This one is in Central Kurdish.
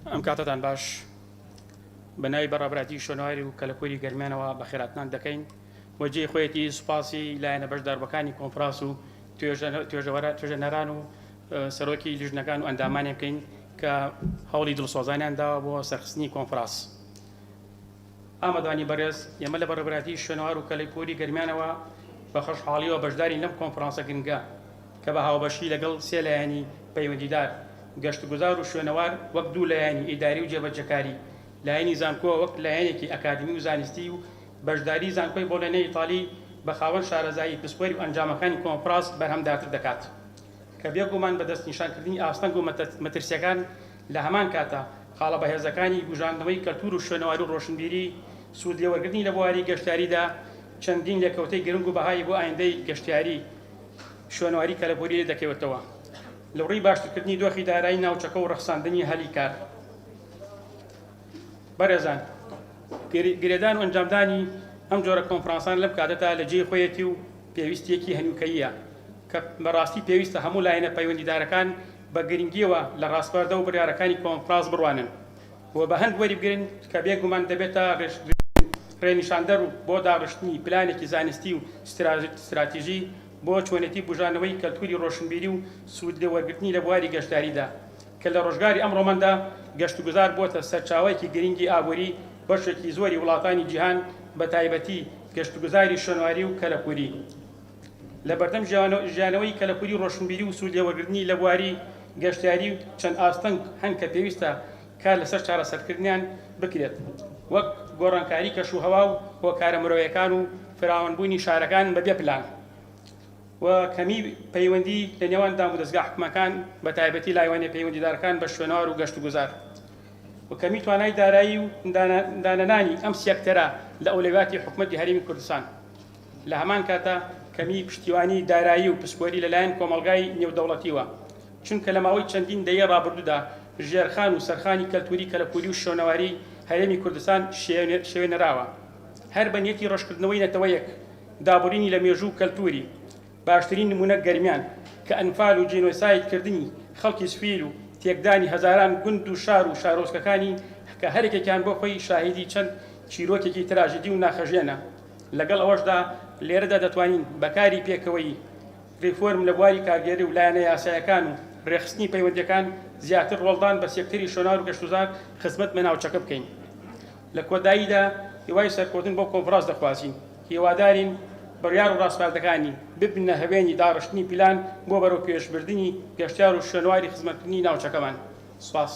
ئەم کاتەتان باش. بە ناوی بەڕێوەبەرایەتی شوێنەواری و کەلەپوری گەرمیانەوە بەخێرهاتنان دەکەین و جێی خۆیەتی سوپاسی لایەنە بەشداربووەکانی کۆنفراس و توێژەنەران و سەرۆکی لیژنەکان و ئەندامانی بکەین کە هەوڵی دڵسۆزانیان داوە بۆ سەرخستنی کۆنفراس. ئامادانی بەڕێز، ئێمە لە بەڕێوەبەرایەتی شوێنەوار و کەلەپوری گەرمیانەوە بە خۆشحاڵیەوە بەشدارین لەم کۆنفرانسە گرنگە کە بە هاوبەشی لەگەڵ سێ لایەنی پەیوەندیدار، گەشتوگوزار و شوێنەوار وەک دوو لایەنی ئیداری و جێبەجێکاری، لایەنی زانکۆ وەک لایەنێکی ئەکادیمی و زانستی و بەشداری زانکۆی بۆلۆنیای ئیتالی بە خاوەن شارەزایی پسپۆری و ئەنجامەکانی کۆنفراس بەرهەمدارتر دەکات کە بێگومان بە دەستنیشانکردنی ئاستەنگ و مەترسیەکان لە هەمان کاتا خاڵە بەهێزەکانی بوژاندنەوەی کەلتور و شوێنەواری و ڕۆشنبیری سوود لێوەرگرتنی لە بواری گەشتیاریدا چەندین لێکەوتەی گرنگ و بەهایی بۆ ئایندەی گەشتیاری شوێنەواری کەلەپوری لێ دەکەوێتەوە لە ڕووی باشترکردنی دۆخی دارایی ناوچەکە و ڕەخساندنی هەلی کار. بەڕێزان، گرێدان و ئەنجامدانی ئەم جۆرە کۆنفرانسانە لەم کاتەدا لە جێی خۆیەتی و پێویستییەکی هەنووکەییە کە بەڕاستی پێویستە هەموو لایەنە پەیوەندیدارەکان بە گرنگییەوە لە ڕاسپاردە و بڕیارەکانی کۆنفرانس بڕوانن و بە هەند وەریبگرن کە بێگومان دەبێتە ڕێنیشاندەر و بۆ داڕشتنی پلانێکی زانستی و ستراتیژی بۆ چۆنێتی بوژانەوەی کەلتوری ڕۆشنبیری و سوود لێوەرگرتنی لە بواری گەشتیاریدا کە لە ڕۆژگاری ئەمڕۆماندا گەشتوگوزار بووەتە سەرچاوەیەکی گرنگی ئابووری بەشێکی زۆری وڵاتانی جیهان بەتایبەتی گەشتوگوزاری شوێنەواری و کەلەپوری لە بەردەم ژیانەوەی کەلەپوری ڕۆشنبیری و سوود لێوەرگرتنی لە بواری گەشتیاری و چەند ئاستەنگ هەن کە پێویستە کار لەسەر چارەسەرکردنیان بکرێت وەک گۆڕانکاری کەشوهەوا و هۆکارە مرۆیەکان و فراوانبوونی شارەکان بەبێ پلان و کەمی پەیوەندی لە نێوان دامودەزگا حکومەکان بە تایبەتی لایەنە پەیوەندیدارەکان بە شوێنەوار و گەشتوگوزار و کەمی توانای دارایی و دانەنانی ئەم سێکتەرە لە ئەولەویاتی حکومەتی هەرێمی کوردستان. لە هەمان کاتا کەمیی پشتیوانی دارایی و پسپۆری لەلایەن کۆمەڵگای نێودەوڵەتیوە، چونکە لە ماوەی چەندین دەیەی ڕابردوودا ژێرخان و سەرخانی کەلتووری کەلەپووری و شوێنەواری هەرێمی کوردستان شێوێنراوە هەر بە نیەتی ڕەشکردنەوەی نەتەوەیەک دابڕینی لە مێژوو و کەلتووری. باشترین نموونە گەرمیان کە ئەنفال و جینۆساید کردنی خەڵکی سڤیل و تێکدانی هەزاران گوند و شار و شارۆچکەکانی کە هەرێکێکیان بۆ خۆی شاهیدی چەند چیرۆکێکی تراژیدی و ناخهەژێنە. لەگەڵ ئەوەشدا لێرەدا دەتوانین بە کاری پێکەوەیی، ریفۆرم لە بواری کارگێری و لایەنە یاسایەکان و رێکخستنی پەیوەندییەکان زیاتر رۆڵدان بە سێکتەری شۆنار و گەشتوزار خزمەت بە ناوچەکە بکەین. لە کۆتاییدا هیوای سەرکەوتن بۆ کۆنفراس دەخوازین، هیوادارین بڕیار و راسپاردەکانی ببنە هەوێنی داڕشتنی پلان بۆ بەرەوپێشبردنی گەشتیار و شوێنەواری خزمەتکردنی ناوچەکەمان. سوپاس.